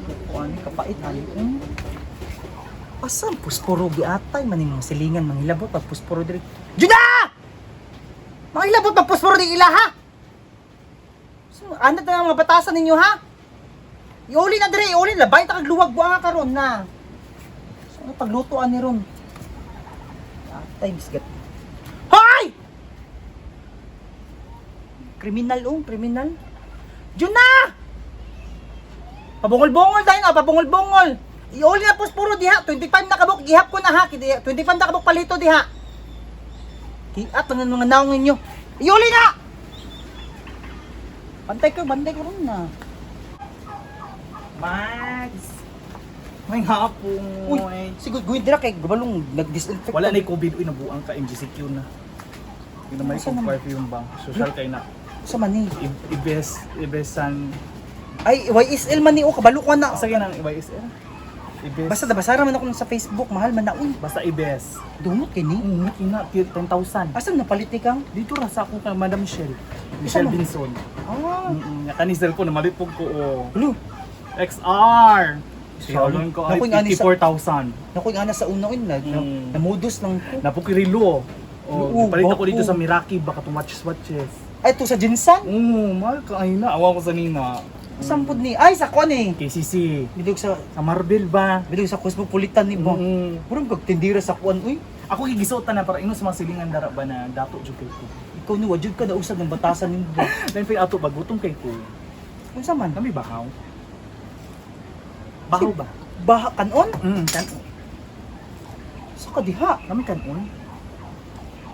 Ko ani kapait ani. Asa ang pusporo giatay man ning mga silingan mangilabot pag pusporo diri. Juda! Mangilabot pag pusporo diri ila ha. So, ano na ang mga batasan ninyo ha? Iuli na diri, iuli labay ta kag luwag buang karon na. So, ano paglutoan ni ron? Atay bisgat. Hoy! Kriminal oh, kriminal. Juna! Pabungol-bungol tayo na, pabungol-bungol. Iuli na puspuro diha, 25 na kabuk, ihap ko na ha, 25 na kabuk palito diha. Kiat ang mga naong ninyo. Iuli na! Bantay ko ron na. Max! May hapon. Uy, siguro guhin dira kay gabalong nag-disinfect. Wala na yung COVID, uy, nabuang ka, MGCQ na. Yun naman Asa yung naman? perfume ba? Social kay na. Sa man ni. Ibes, ibesan. Ay, YSL man ni o kabalo ko na. Asa yan ang YSL? Ibes. Basta nabasara man ako sa Facebook, mahal man na uy. Basta ibes. Dumot kay ni. Ina, 10,000. Asa napalit ni kang? Dito ra sa ako kay Madam Michelle. Michelle Isa man? Binson. Ah, Kani cellphone na malipog ko oh. Hello. XR. Salon ko ay Naku, yung ani sa- 54,000. Naku, yung ana sa una uy, na, na, namudos lang ko. Napukirilo. Oo, Oh, palit ako dito bako. sa Miraki baka tumatches watches. Ay, ito sa Jinsan? Oo, mahal ka ay na. Awa ko sa nina. Sampod ni. Ay, sa kuan eh. KCC. Bilog sa Sa Marvel ba? bilog sa Cosmopolitan ni ba. Puro kag tindira sa kuan uy. Ako gigisuotan na para ino sa mga silingan dara ba na dato jud kay ko. Ikaw ni wajud ka na usag ng batasan nimo ba. Then pay ato ba gutom kay ko. Unsa man? Kami bahaw. Bahaw ba? Baha kanon? Kanon. Sa kadiha. Kami kanon.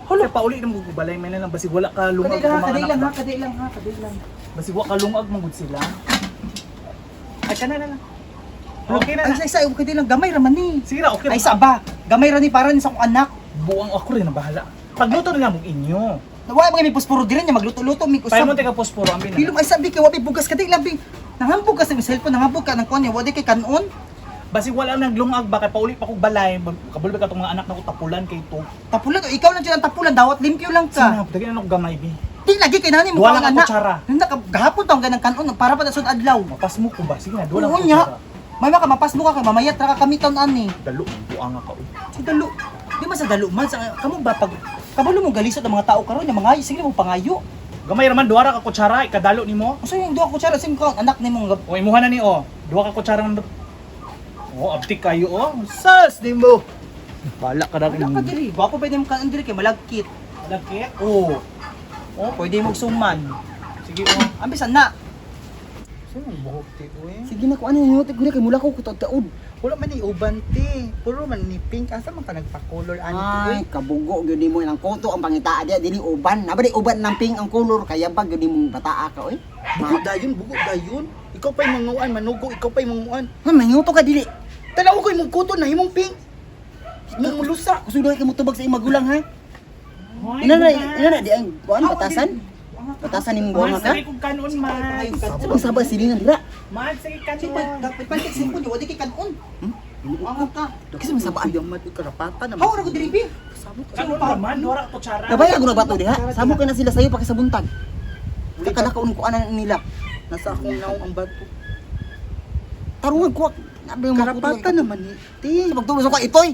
Hala, pauli na mo balay may na lang basig wala ka lungag Kadai lang ha, kung mga kadai anak lang ha, ba. kadai lang ha, kadai lang. Basig wa ka lungag man gud sila. Ay kana na lang. Okay na Ay, na. sa isa, kadai lang gamay ra man ni. Sige ra, okay. Ay sa ba? Gamay ra ni para ni sa akong anak. Buang ako rin na bahala. Pagluto na lang mo inyo. Wa mga may pusporo diri nya magluto-luto mi Payo usab. mo teka posporo ang bina. Hilom ay sabi kay wa may bugas kadai lang bi. Nangambog ka sa imong cellphone, nangambog ka ng kuan niya, wa di kay kanon. Basig wala naglungag ba kay pauli pa kog balay, kabalo ba katong mga anak na ko tapulan kay to. Tapulan, o, ikaw lang dyan ang tapulan, dawat limpyo lang ka. Sinap, daghan na og gamay bi. Di lagi kay nani mo Duha ang lang ako anak. kutsara. Nanda gahapon taong ganang kanon para pa na sud adlaw. Mapasmo ko ba? Sige na, duha lang Oo ko nya. kutsara. May maka mapasmo ka kay mamaya tra ka kami taon ani. Dalo, buang ka oy. Si dalo. Di man sa dalo man sa kamo ba pag kabalo mo galisod ang mga tao karon nya mga sige mo pangayo. Gamay raman duha ra ka kutsara, ikadalo nimo. Unsa yung duha kutsara sim ka anak nimo nga O imuha na ni oh. Duha ka kutsara ng. Oh, abtik kayo oh. Sas nimo. Bala ka Wala ka diri. Gwapo pa nimo kanon diri kay malagkit. Lagkit. Oo. Oh, pwede mo suman. Sige oh. Ambis na. Sino ang buhok ti uy? Sige na ko ano yung ko kay mula ko kutaod-taod. Wala man ni uban ti. Puro man ni pink asa man ka nagpa-color ani ti uy. Ay, kabugo gyud nimo ang kuto ang pangitaa diya dili uban. Nabali uban ng pink ang color kaya ba gyud nimong bataa ka oy. Bugo dayon, bugo dayon. Ikaw pa'y manguan, manugo, ikaw pa'y manguan. Ha, manguto ka dili. Tanaw ko imong kuto na himong pink. Imong mulusa. Kusog ka mo tubag sa imong magulang ha. Ina na di ang kuan batasan. Batasan nimong buwang ka. Sige kog kanon man. Sabang saba silingan dira. Man, sige Sige, kanon. dapat pantik cellphone wa di kay kanon. Ang ka. Kasi masabaan. Yung mat karapatan naman. How ra ko diri bi? Kanon ra man, duha ra ka kutsara. Nabaya ko na bato diha. Samo ka na sila sayo pakisabuntag. Kakala ko unong kuanan nila. Nasa akong naong ang bato. Tarungan ko. Nabi yung Karapatan naman ni ti. Pagtulo sa ko itoy.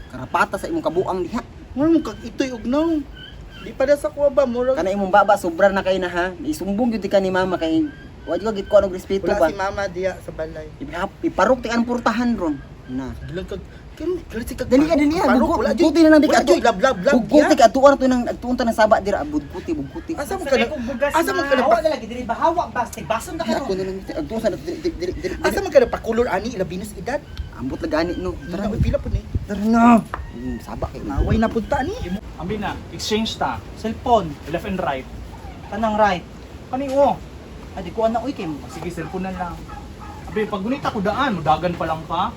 Karapata sa imong kabuang diha. Mura mo kag itoy og naong. Di pa sa kuha ba mura. Kana imong baba sobra na kay na ha. Isumbong gyud ka ni mama kay wa jud ka ko anong respeto Wala ba. si mama diya sa balay. Iparok ti kanang purtahan ron. Na. Gilang kag kano kano si kag Dali ka dali ka. Parok, wala Bugkuti na lang di ka Wala joy lab lab lab. Bugkuti ka atuan to nang agtuon ta ng saba dira bugkuti bugkuti. Asa mo ka Sige na kog bugas. Asa man ka na Hawa na lagi diri ba hawa ba bason na Ako karon. na lang agtuon sa dili dili dili. Asa man ka na pa-color ani ilabinos edad? Ambot lang gani no. Tara. Tara, pila po ni. Tara na. Saba kay Naway na punta ni. Ambi na, exchange ta. Cellphone Left and right. kanang right. Kani oh. Adi ko anak uy kay Sige, cellphone na lang. Abi, pag gunita ko daan, mudagan pa lang ka.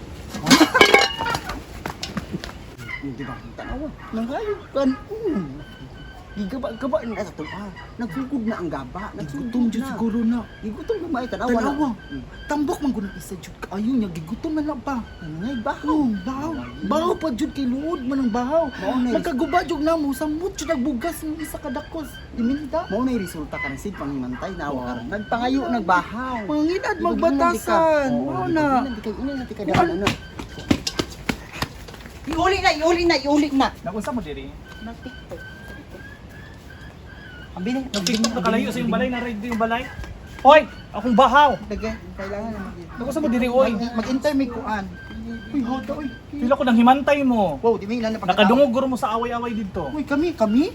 Hindi ba tanawa. Nangayo kan. Gigaba-gaba na sa tuwa. Nagsugod na ang gaba. Nagsugod Gigutom jud na. siguro na. Gigutom na ba tanawa na. Tanawa. Tambok man gud isa jud kaayo niya gigutom na lang pa. Ngay bahaw. Oh, bahaw. Bahaw pa jud kay luod man ang bahaw. Mao na Nagkaguba jud na mo samot jud nagbugas ng isa ka dakos. Iminda. Mao na resulta kan sig pangimantay na wa karon. Nagpangayo nagbahaw. Mangilad magbatasan. Mao na. Ina di ka daan ano. Iuli na, iuli na, iuli na. Nakunsa mo diri? Nag-TikTok. Ang bini. Nag-TikTok na kalayo sa yung balay, na-ready yung balay. Hoy, akong bahaw. Dagay, kailangan na mag Nakunsa mo diri oy? Mag-enter may kuan. Uy, hoda oy. Pila ko nang himantay mo. Wow, di may na pagkatao. Nakadungog guro mo sa away-away dito. Uy, kami, kami.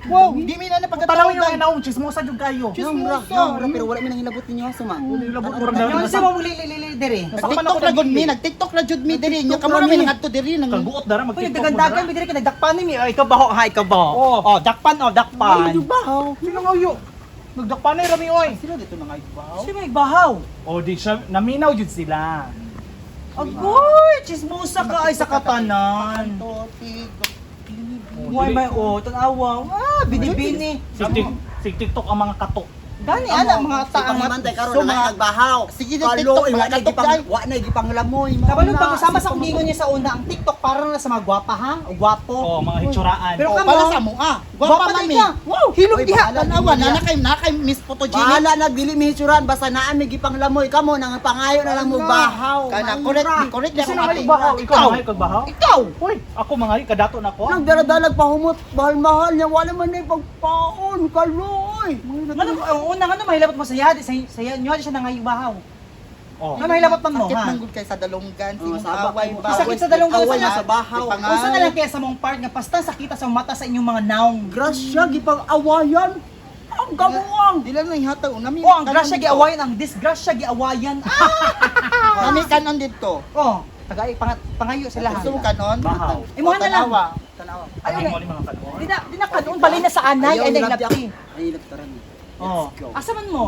Wow, di may na pagkatao. Tanaw yung inaong chismosa jud kayo. Chismosa. Namra, pero wala mi nang hilabot ninyo suma. Hilabot mo rin Yung sa mo lili diri. Nag-TikTok na gud mi, nag-TikTok na jud mi diri. Nya kamo na mi ngadto diri nang Kaguot dara Uy, mag-TikTok mo nagdagandagan dara. mi diri kay nagdakpan ni mi. Ay, ikaw baho ha, ikaw baho. Oh. Oh, dakpan oh, dakpan. Ay, bahaw. Sino nga yo? Nagdakpanay rami oy. sila dito na ngay bahaw. Sino may bahaw? O di siya naminaw jud sila. Agoy, chismosa ka ay sa katanan. Topic. Why may oh, tanawa. Ah, bini-bini. Si TikTok ang mga kato. Gani ana mga Sa taang pangimantay karon So, na mga- nagbahaw. Sige na, TikTok, Kaloy, mga wa na katok gipang dai. wa na gipanglamoy. Mao Kabalo na. pag usama sa kung niya sa una ang TikTok para na sa mga gwapa ha, o gwapo. Oh, mga hitsuraan. Pero Oh, kamo, para sa mo ah. Gwapa Gwapa man man mi. ka. Wow, hilom Oy, diha. bahala. Tanawa na na kay na kay Miss Photogenic. Bahala na dili mi hitsuran basta naa mi gipanglamoy kamo nang pangayo na lang mo bahaw. Kana Maira. correct, correct na Sino akong nga ate. yung bahaw? Ikaw mga kag bahaw? Ikaw. Hoy, ako mga kadato na ko. Nagdaradalag pahumot, mahal-mahal niya, wala man na pagpaon, kaloy. Ngano ang una ngano mahilabot mo sa yadi sa sa nyo siya nangayo bahaw. Oh. Ngano mahilabot man mo Sakit ha? man gud kay sa dalonggan, Oh, sino sabak away mo. ba? Sakit sa dalonggan, Away sa- na sa bahaw. Ipanga- Unsa na lang kaya sa mong part nga pasta sakita sa mata sa inyong mga naong. Grasya, gipang-awayan. Ang gamuang. Di lang nang hatag una mi. Oh, ang grasya giawayan, ang disgrasya giawayan. Ah! Nami kanon dito. Oh, tagay pangayo sila. Gusto mo kanon? Bahaw. Imuha na lang. Tanawa. Tanawa. Ayun Ay, na. mo ni mga kanon. Di na kanon balay na sa anay ay hilabti naglapti. ako. Ay, hilabti rin. Oh. Let's go. Asa man mo?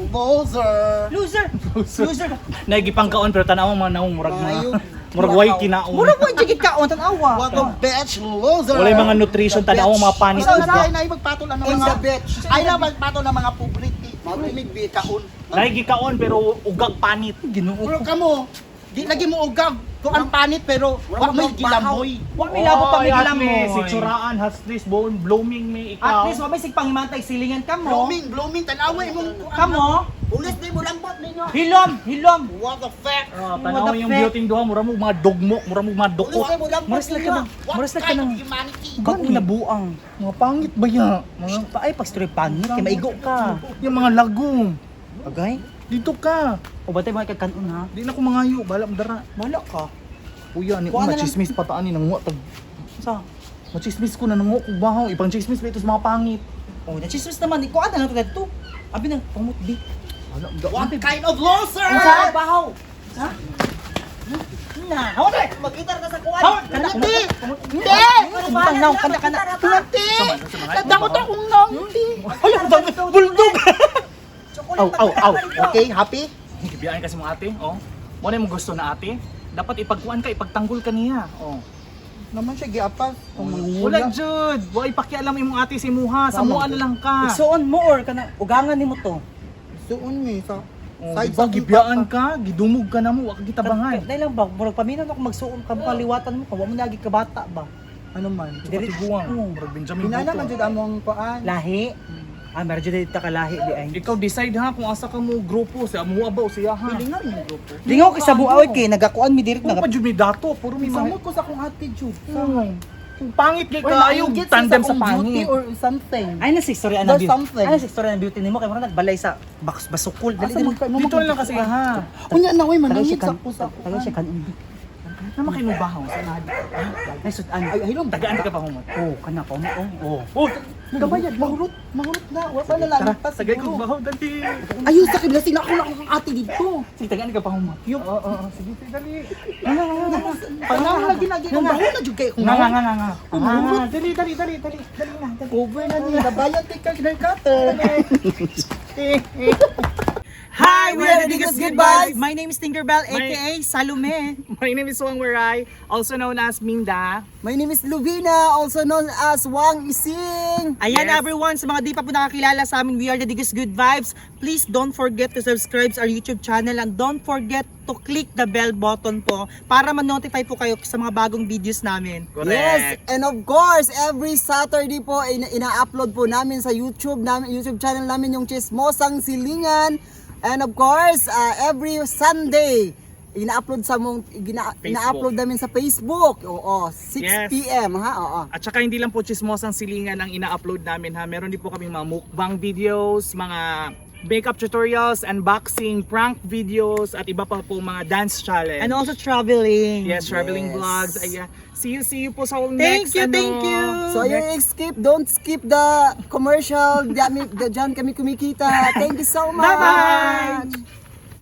Loser. Loser. Loser. Naigipang kaon pero tanaw ang mga naong murag na. Maayo. Murag way kinaon. Mura mo jigit kaon tan-awa. What a bitch loser. Walay mga nutrition tanaw ang mga panit. Isa na ay na magpatol ang On mga the bitch. Ay na magpatol ang mga pobrete. Matumig bitch. Kaon. Naigikaon pero ugag panit. Ginoo. Pero kamo, di lagi mo ugag. Kung ang panit pero wa may gilamoy. Wa may labo pa may Oy, at gilamoy. least, Itsuraan, has this bone, blooming me At ikaw. least wa may sigpangimantay silingan kamo. Blooming, blooming tanawa imong kuan. Kamo. Ulis di mo lambot ninyo. Hilom, hilom. What the fuck? Ah, What tanaw the yung fuck? beauty duha, mura mo mga dugmo, mura mo mga duko. Ulis di mo lambot Maras lang ka ninyo. ng What Maras lang ka kind ng of humanity? bagong nabuang. Mga pangit ba ya? Mga Mga pa ay pag-story pangit kay maigo ka. yung mga lagong. Agay. Dito ka. O batay mga kagkanon ha. Di na ko mangayo, bala mo dara. Wala ka. Kuya ni Kuha una na lang. chismis pataan ni nanguha tag. Sa? Machismis ko na nanguha kog bahaw, ipang chismis ba ito sa mga pangit. Oh, na chismis naman ikuan na lang to dito. Abi nang pamut bi. Wala, da- What kind of loser? Unsa bahaw? Ha? Na, hawa dre. Mag-itar ka sa kuan. Hawa kana. Hindi! Hindi! Tanaw kana kana. Hindi! Nadakot akong nangti. Hala, bulldog. Aw, aw, aw. Okay, happy? Gibiyaan kasi mong ate, oh. Mo na yung gusto na ate. Dapat ipagkuan ka, ipagtanggol ka niya. Oh. Naman siya giapas. Wala jud. Wa ipakialam imong ate si Muha, sa mua na lang ka. Igsuon mo or kana ugangan nimo to. Suon mi sa Oh, side diba, sa gibiyaan ka, gidumog ka na mo, wa ka gitabangan. Dai lang ba murag paminaw ako magsuon ka mo kaliwatan mo ka wa mo nagi kabata ba. Ano man? Dili- Patiguang, Oo. murag Benjamin Pinala man Button. jud among kuan. Lahi. Ah, meron jud dito ka lahi di ay. Ikaw decide ha kung asa ka mo grupo, sa muha ba o siya ha. Pilingaw yung grupo. Lingaw kay sa buaw kay nagakuan mi diri Puro pa jud may dato, puro may mga Samot ko sa akong ate jud. Kung pangit kay Or kaayo, nainggit siya tandem sa akong beauty pangit. or something. Ay na si story There's anang beauty. something. Ay na si story anang beauty nimo kay murag nagbalay sa baks basukol. Dali Asa dali. man ka- Dito na lang kasi ha. Unya na oy Tagay manangit siya sa kan. ko sa Tagay siya kan. Nama kay mo bahaw sa lahat. Ay sudan. Ay hilom. Tagaan ka pa humot. Oh, kana pa mo. Oh. Oh. Oh, Gabayad mahurot, mahurot na. Wa pa na tara, lampas. tagay ko bahaw dali. Ayun sa kibla sila ako na akong ate dito. Sige, tagaan ka pa humot. Oo, oo, oo, sige, sige, dali. Panahon lagi lagi kung baho na jud kay kung Nga, nga, nga, nga, nga. Umurot. Ah, dali, dali, dali, dali, dali na, dali. Over na ni gabayan ti kag cutter. Hi, we are the Digos Good Good Vibes. Vibes. My name is Tinkerbell, aka Salome. My name is Wang Waray, also known as Minda. My name is Luvina, also known as Wang Ising. Ayan Yes. everyone, sa mga di pa po nakakilala sa amin, we are the Digos Good Vibes. Please don't forget to subscribe sa our YouTube channel and don't forget to click the bell button po para ma-notify po kayo sa mga bagong videos namin. Yes, and of course, every Saturday po ina-upload po namin sa YouTube namin, YouTube channel namin yung Chismosang Silingan. And of course, every Sunday ina-upload sa mong Facebook. ina-upload namin sa Facebook. Oo, 6 PM ha. Oo. At saka hindi lang po Chismosang Silingan ang ina-upload namin ha. Meron din po kaming mga mukbang videos, mga makeup tutorials, unboxing, prank videos, at iba pa po mga dance challenge. And also traveling. Yes, traveling vlogs. Ayan. See you po sa Thank next you, ano. thank you. So ayun, skip, don't skip the commercial. Diyan kami kumikita. Thank you so much. Bye-bye.